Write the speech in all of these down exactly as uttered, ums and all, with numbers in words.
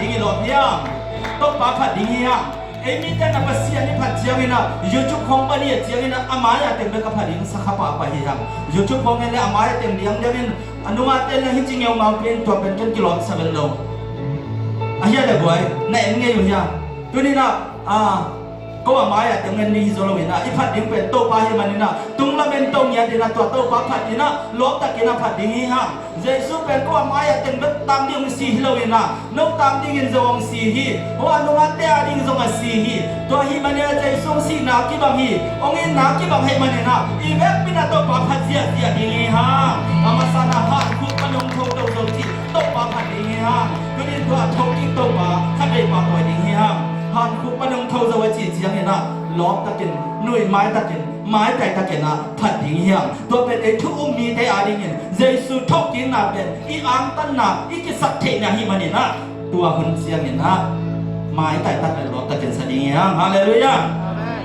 ding hi lawm hiam? Topa phat ding hi hang. Ei mite na Pasian i phat ciangin ah, YouTube khawng pan i et ciangin ah, a mai-a teng bek a phat ding, sakha pahpah hi hang. YouTube khawng en le a mai-a teng diangdiangin, a nungate na hi ci ngeungau pen, tua pen ken kilawm sa bel lo. A hia le buai, na en ngei uh hia? Tuni-in ah, a, ko a mai-a teng en ding hi zaw lo-in ah, i phat ding pen Topa hi manin ah, tung lamen to ngiat in ah, tua Topa phat in ah, lawptakin ah phat ding hi hang. Jesu pen ko a mai-a teng bek tang ding hong si hi lo-in ah, no tang dingin zong hong si hi. Hua nungate a ding zong a si hi. Tua hi manin ah Jesu hong sihna kibang hi, hong itna kibang hi manin ah, i vekpi-in ah Topa phat ziahziah ding hi hang. A masa-in ah hankhuk pan hong tho lo zo cih Topa phat ding hi hang. Tuni-in tua a tho kik Topa khat vei pahtawi ding hi hang. Hankhuk pan hong tho zo a cih ciangin ah, lawptakin, nuihmaitakin, maitai takin ah phat ding hi hang. Tua pen ei thu um mite a dingin Jesu thokikna pen i angtanna, i kisaktheihna hi manin ah, tua hun ciangin ah maitai tak le lawptakin sa ding hi hang. Halleluiah. Amen.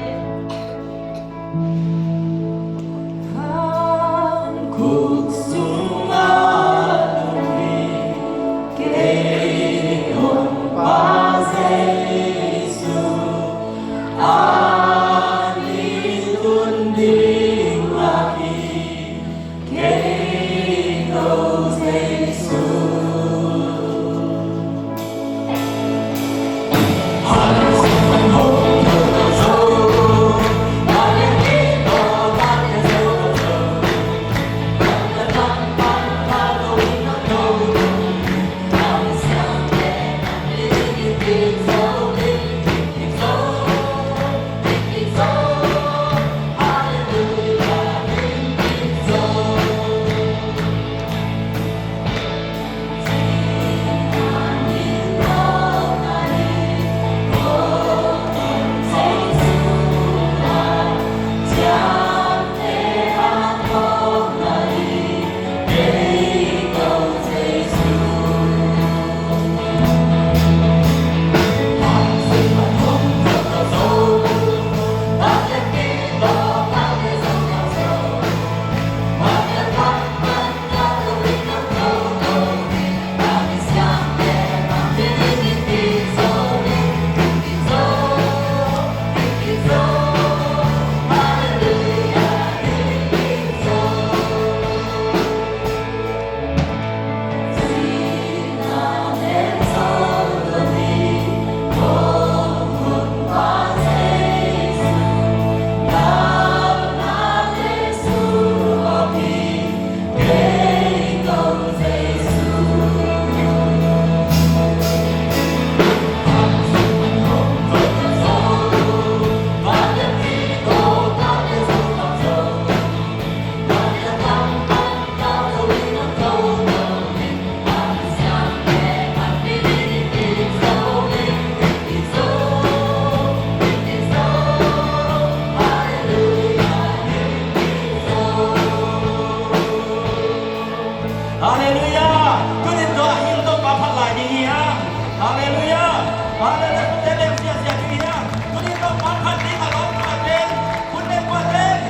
Halleluiah. Tuni-in tua hi in Topa phat lai ding hi hang. Halleluiah. Halleluiah. Khut beng ziahziah ding hi hang. Tuni-in Topa phat ding a lawm kua teng, khut beng kua teng,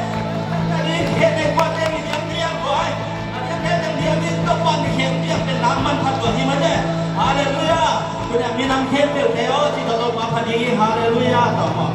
a ding khen beng kua teng i diang diang buai. A diang khen beng diang ding Topa ni khen diang pen nang manphat tua hi mah le. Halleluiah. Tuni-in minam khempeuh te aw ci tawh Topa phat ding hi. Halleluiah. Tawh maw.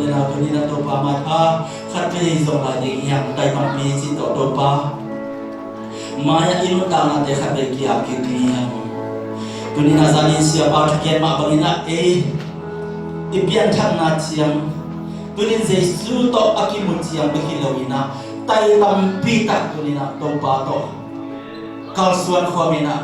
Tuni-in ah Topa mai-ah khatvei zong lai ding hi hang, tai tampi cih tawh Topa mai-ah i nuntaknate khatvei ki-ap kik ding hi hang. Tuni-in ah zanin siapa thugen mah bangin ah ei i pianthakna ciang, tuni-in Jesu tawh a kimu ciang bek hi loin ah tai tampi tak tuni-in ah Topa tawh kalsuan khawmin ah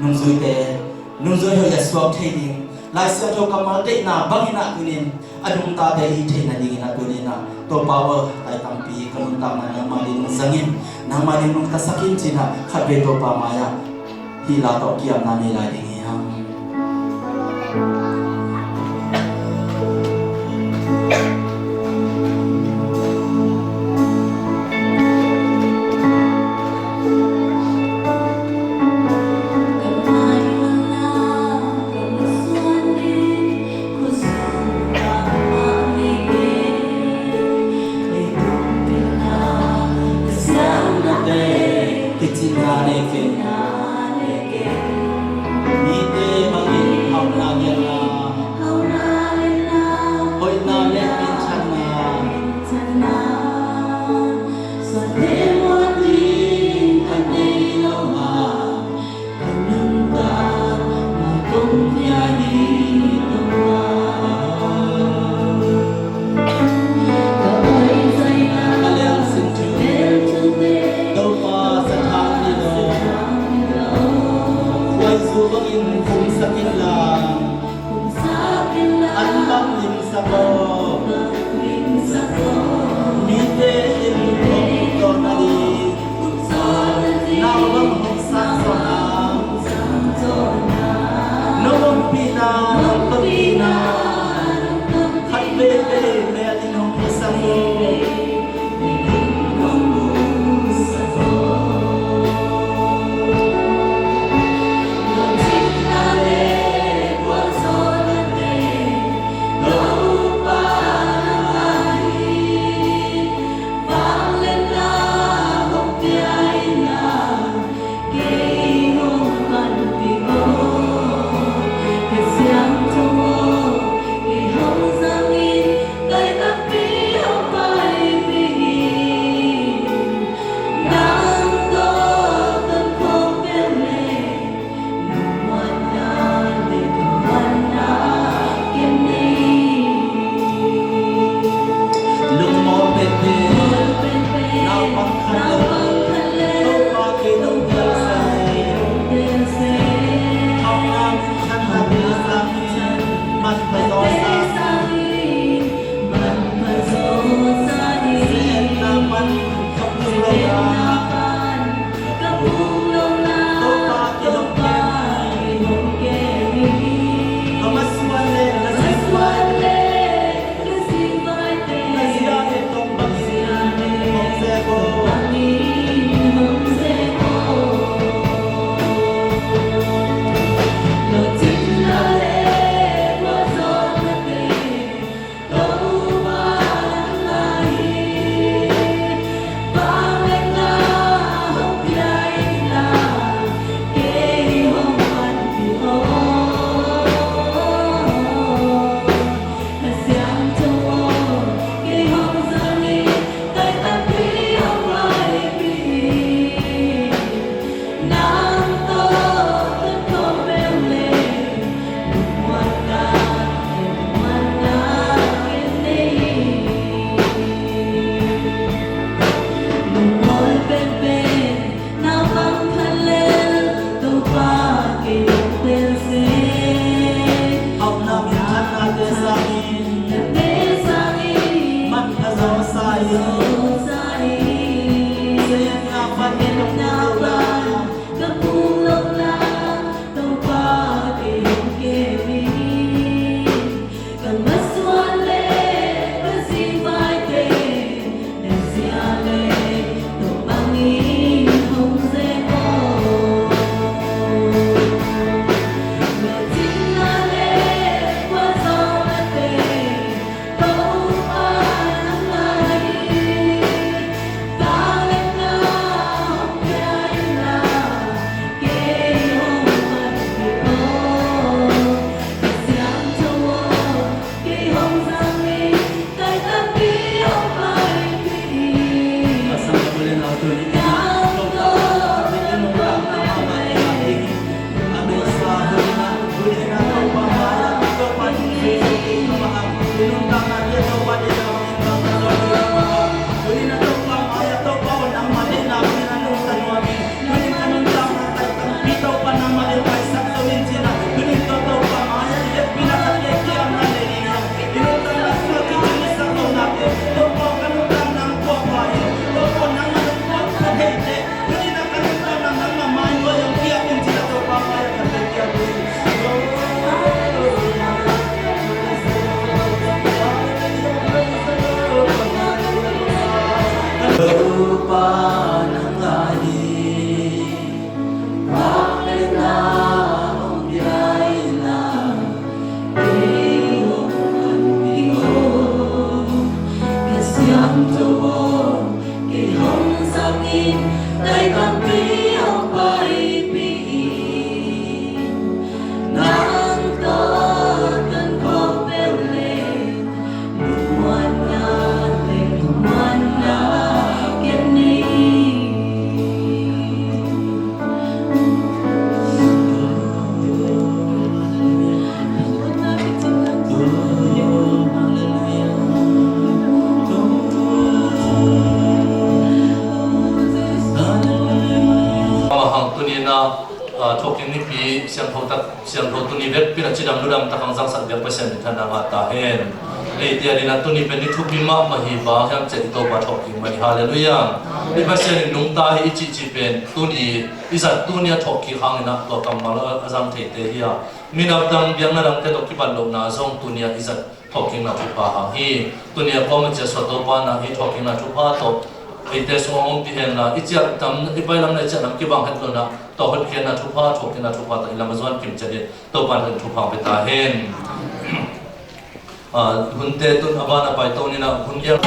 nungzuite nungzui hoih a suak thei ding, Lai Siangtho kammal deihna bangin ah tuni-in a nungtate i theih nadingin ah tuni-in ah Topa aw, tai tampi ka nuntakna nangmah ding nung zangin, nangmah ding nung ka sak in ci-in ah khatvei Topa mai-ah hih la tawh ki-apna nei lai ding hi hang. Mite bangin hauhna ngiatna, hoihna le minthanna, Amah hang tuni na, ah, thawhkik nipi siangtho tak, siangtho tuni vekpi in a cidam ludam tak hang zangsak ding Pasian minthanna ngah ta hen. Eite adingin tuni pen ni thupi mahmah hi, bang hiam cih leh i Topa thawhkik mah hi. Halleluiah. I Pasian in nungta hi i cihcih pen tuni i zat tuni a thawhkik hangin ah tua kammal a zang theite hi a, minam dang, biakna dangte tawh kibat lohna zong tuni a i zat thawhkikna thupha hang hi. Tuni a kuamah ciat suah Topa in ah hih thawhkikna thupha tawh eite sungah hong ompih hen la, i ciah tam, i pai lam le i ciah lam kibang het lo in ah, tua hotkhiatna thupha, thawhkikna thupha tawh i lam a zuan kim ciat in Topa in thupha hong pia ta hen. Ah, hunte tun a ban a pai to ni in ah, hun giang.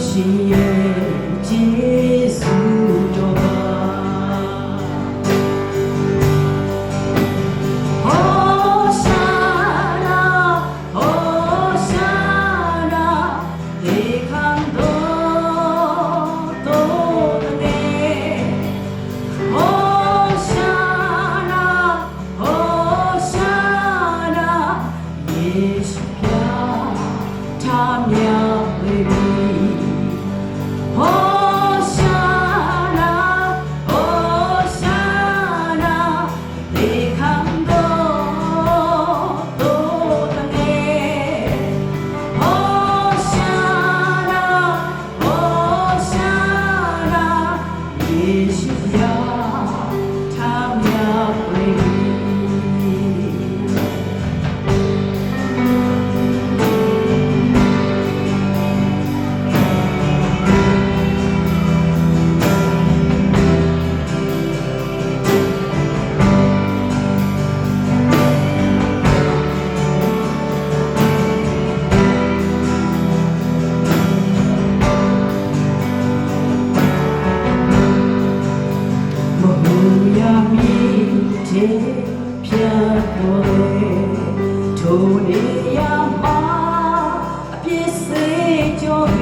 ရှင်ရဲ့ကျေးဇူးတော်ပါ။ ဟောရှါန ဟောရှါန သင်ခံတော်သို့တကယ် ဟောရှါန ဟောရှါန ယေရှုဘုရားထမြောက်လေပြီ။ ဟောရှါန ဟောရှါန သင်ခံတော်သို့တကယ် ဟောရှါန ဟောရှါန ယေရှုဘုရားထမြောက်လေပြီ။ မုရမီထဲဖြတ်သွားတယ်ထိုနေရာမှာ အပြစ်စေကြောင့်